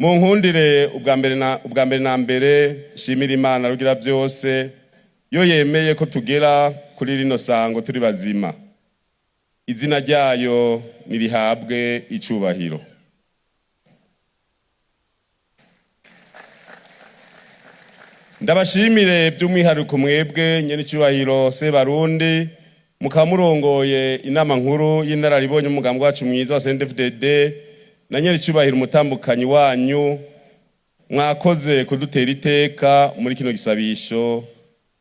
Mu nkundire ubwa mbere na mbere nshimira Imana Rugira byose, yo yemeye ko tugera kuri rino sango turi bazima. Izina ryayo nirihabwe icubahiro. Ndabashimire by'umwihariko mwebwe nyenicubahiro Sebarundi, mukaba murongoye inama nkuru y'inararibonye umugambi wacu mwiza wa CNDD-FDD, na nyenicubahiro umutambukanyi wanyu. Mwakoze kudutera iteka muri kino gisabisho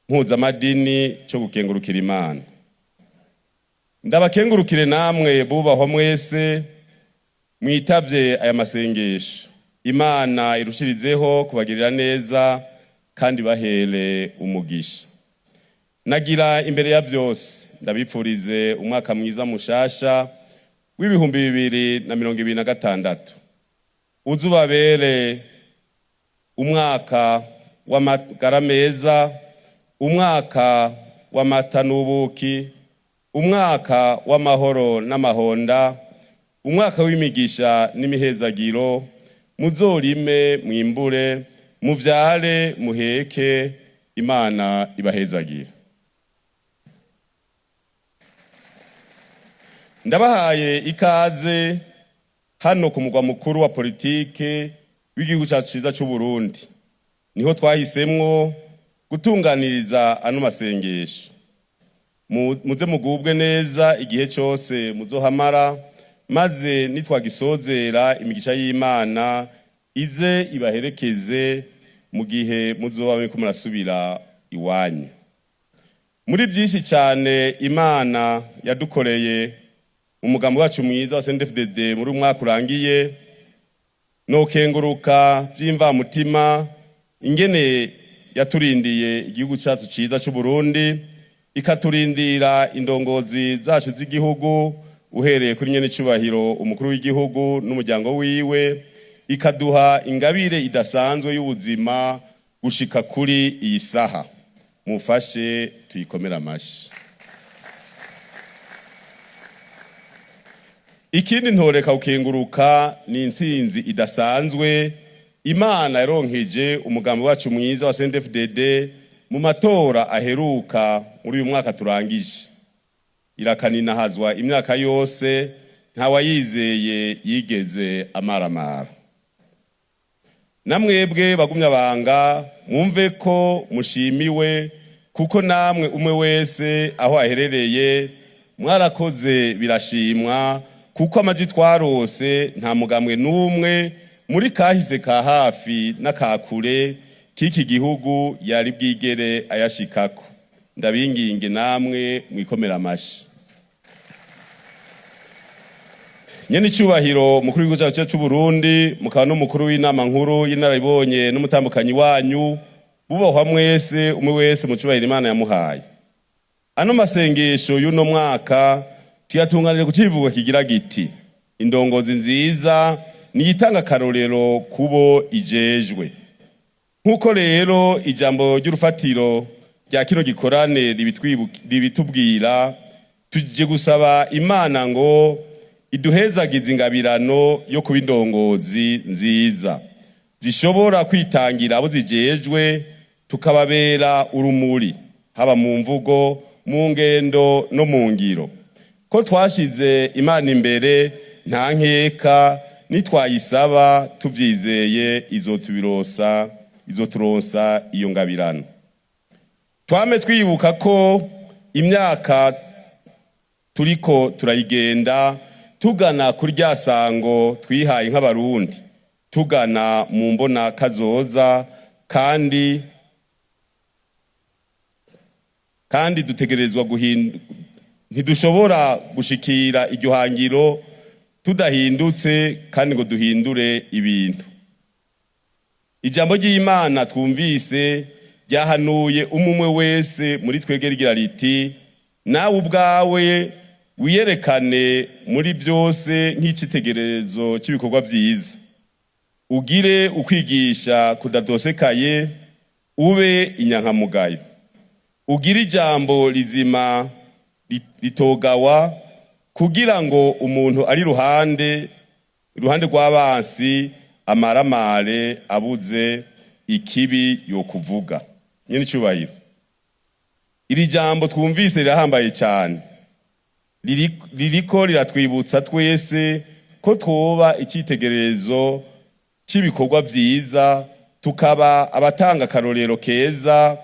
mpuzamadini cyo gukengurukira Imana. Ndabakengurukire namwe bubahwa mwese mwitavye aya masengesho. Imana irushirizeho kubagirira neza kandi bahere umugisha. Nagira imbere ya byose ndabipfurize umwaka mwiza mushasha w'2026. Uzubabere umwaka w'amagara meza, umwaka w'amata n'ubuki, umwaka w'amahoro n'amahonda, umwaka w'imigisha n'imihezagiro. Muzorime mwimbure, muvyare muheke. Imana ibahezagire. Ndabahaye ikaze hano ku mugwa mukuru wa politike w'igihugu cyacu cyiza cy'u Burundi. Niho twahisemwo gutunganiriza ano masengesho. Muze mugubwe neza igihe cyose muzohamara, maze nitwagisozera imigisha y'Imana ize ibaherekeze mu gihe muzoba muriko murasubira iwanyu. Muri byinshi cyane Imana yadukoreye umugambi wacu mwiza wa CNDD-FDD muri uyu mwaka urangiye, nokenguruka vy'imvamutima ingene yaturindiye igihugu cyacu cyiza cy'u Burundi, ikaturindira indongozi zacu z'igihugu, uhereye kuri nyene cyubahiro umukuru w'igihugu n'umuryango wiwe, ikaduha ingabire idasanzwe y'ubuzima gushika kuri iyi saha. Mufashe tuyikomere amashi. Ikindi ntoreka gukenguruka ni intsinzi idasanzwe Imana yaronkeje umugambi wacu mwiza wa CNDD-FDD mu matora aheruka muri uyu mwaka turangije. Irakaninahazwa imyaka yose, ntawayizeye yigeze amaramara. Namwebwe bagumya banga, mwumve ko mushimiwe, kuko namwe umwe wese aho aherereye mwarakoze birashimwa, kuko amaji twarose nta mugambwe n'umwe muri kahise ka hafi n'akakure k'iki gihugu yari bwigere ayashikako. Ndabinginge namwe mwikomera amashi. Nyene icyubahiro mukuru w'igihugu cyacu cy'u Burundi, mukaba n'umukuru w'inama nkuru y'inararibonye n'umutambukanyi wanyu, bubahwa mwese umwe wese mu cyubahiro Imana yamuhaye, ano masengesho y'uno mwaka tuyatunganije ku civugo kigira giti: "Indongozi nziza niyitanga akarorero kubo ijejwe." Nk'uko rero ijambo ry'urufatiro rya kino gikorane ribitubwira, tuje gusaba Imana ngo iduhezagize ingabirano yo kuba indongozi nziza zishobora kwitangira abo zijejwe, tukababera urumuri haba mu mvugo, mu ngendo no mu ngiro. Ko twashize Imana imbere, nta nkeka nitwayisaba tuvyizeye izotubirosa, izoturonsa iyo ngabirano. Twame twibuka ko imyaka turiko turayigenda tugana kuri rya sango twihaye nk'Abarundi, tugana mu mbona kazoza, kandi dutegerezwa guhinda. Ntidushobora gushikira iryo hangiro tudahindutse kandi ngo duhindure ibintu. Ijambo ry'Imana twumvise ryahanuye umumwe wese muri twebwe rigira riti: "Nawe ubwawe wiyerekane muri byose nk'icitegererezo cy'ibikorwa byiza, ugire ukwigisha kudadosekaye, ube inyankamugayo, ugire ijambo rizima ritogawa, kugira ngo umuntu ari iruhande rw'abansi Amaramare abuze ikibi yokuvuga. Nyene icubahiro, iri jambo twumvise rirahambaye cyane. Ririko riratwibutsa twese ko twoba icyitegererezo cy'ibikorwa vyiza, tukaba abatanga akarorero keza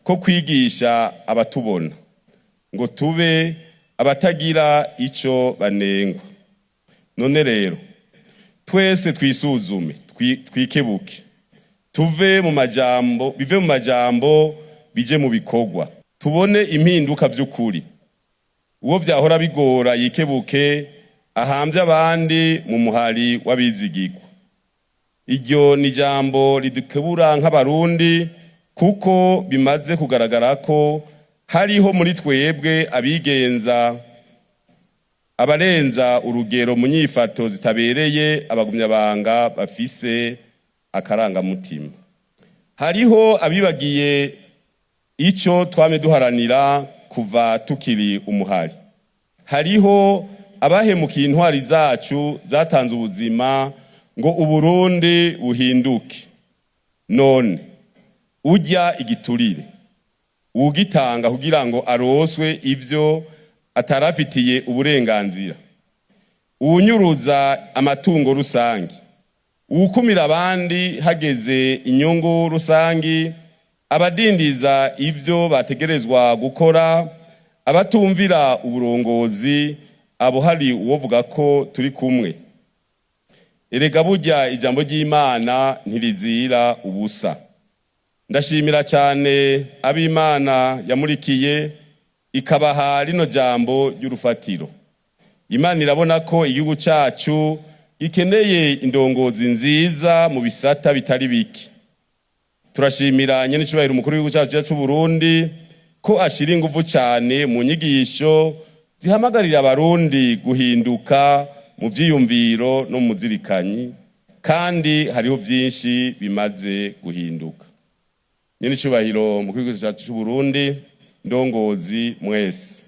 ko kwigisha abatubona, ngo tube abatagira ico banengwa. None rero twese twisuzume, twikebuke, tuve mu majambo, bive mu majambo bije mu bikorwa, tubone impinduka by'ukuri. Uwo vyahora bigora yikebuke, ahambye abandi mu muhari w'abizigirwa. Iryo ni ijambo ridukebura nk'Abarundi, kuko bimaze kugaragara ko hariho muri twebwe abigenza abarenza urugero mu nyifato zitabereye abagumyabanga bafise akarangamutima. Hariho abibagiye ico twame duharanira kuva tukiri umuhari. Hariho abahemukiye intwari zacu zatanze ubuzima ngo Uburundi buhinduke. None urya igiturire, uwugitanga kugira ngo aroswe ivyo atarafitiye uburenganzira, uwunyuruza amatungo rusangi, uwukumira abandi hageze inyungu rusangi, abadindiza ivyo bategerezwa gukora, abatumvira uburongozi, abo hari uwovuga ko turi kumwe? Erega burya ijambo ry'Imana ntirizira ubusa. Ndashimira cyane ab'Imana yamurikiye ikabaha rino jambo ry'urufatiro. Imana irabona ko igihugu cacu gikeneye indongozi nziza mu bisata bitari bike. Turashimira nyene icubahiro umukuru w'igihugu cacu c'u Burundi ko ashira inguvu cyane mu nyigisho zihamagarira Abarundi guhinduka mu vyiyumviro no mu muzirikanyi, kandi hariho vyinshi bimaze guhinduka. Nyene icubahiro umukuru w'igihugu cacu c'u Burundi, ndongozi mwese,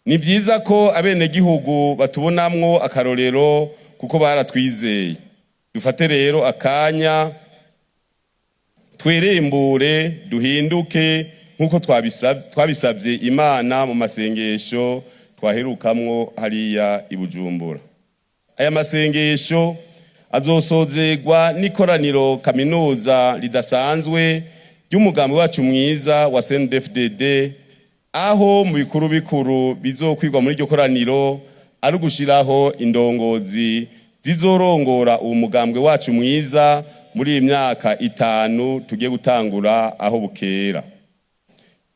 ni vyiza ko abenegihugu batubonamwo akarorero kuko baratwizeye. Dufate rero akanya twerembure, duhinduke nk'uko twabisabye Imana mu masengesho twaherukamwo hariya i Bujumbura. Aya masengesho azosozegwa n'ikoraniro kaminuza ridasanzwe ry'umugambi wacu mwiza wa CNDD-FDD, aho mu bikuru bikuru bizokwigwa muri iryo koraniro ari ugushiraho indongozi zizorongora uwo mugambwe wacu mwiza muri iyi myaka 5 tugiye gutangura aho bukera.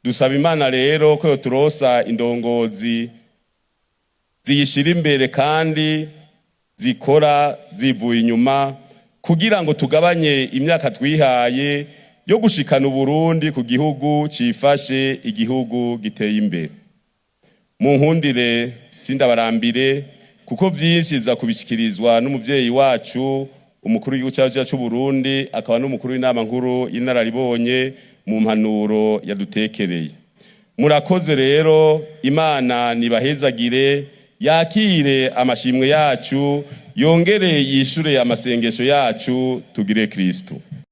Dusaba Imana rero ko yoturosa indongozi ziyishira imbere kandi zikora zivuye inyuma, kugira ngo tugabanye imyaka twihaye yo gushikana Uburundi ku gihugu cifashe, igihugu giteye imbere. Mu nkundire sindabarambire, kuko vyinshi biza kubishikirizwa n'umuvyeyi wacu umukuru w'igihugu cacu c'u Burundi, akaba n'umukuru w'inama nkuru y'inararibonye, mu mpanuro yadutekereye. Murakoze rero. Imana nibahezagire, yakire amashimwe yacu, yongere yishure amasengesho yacu. Tugire Kristo.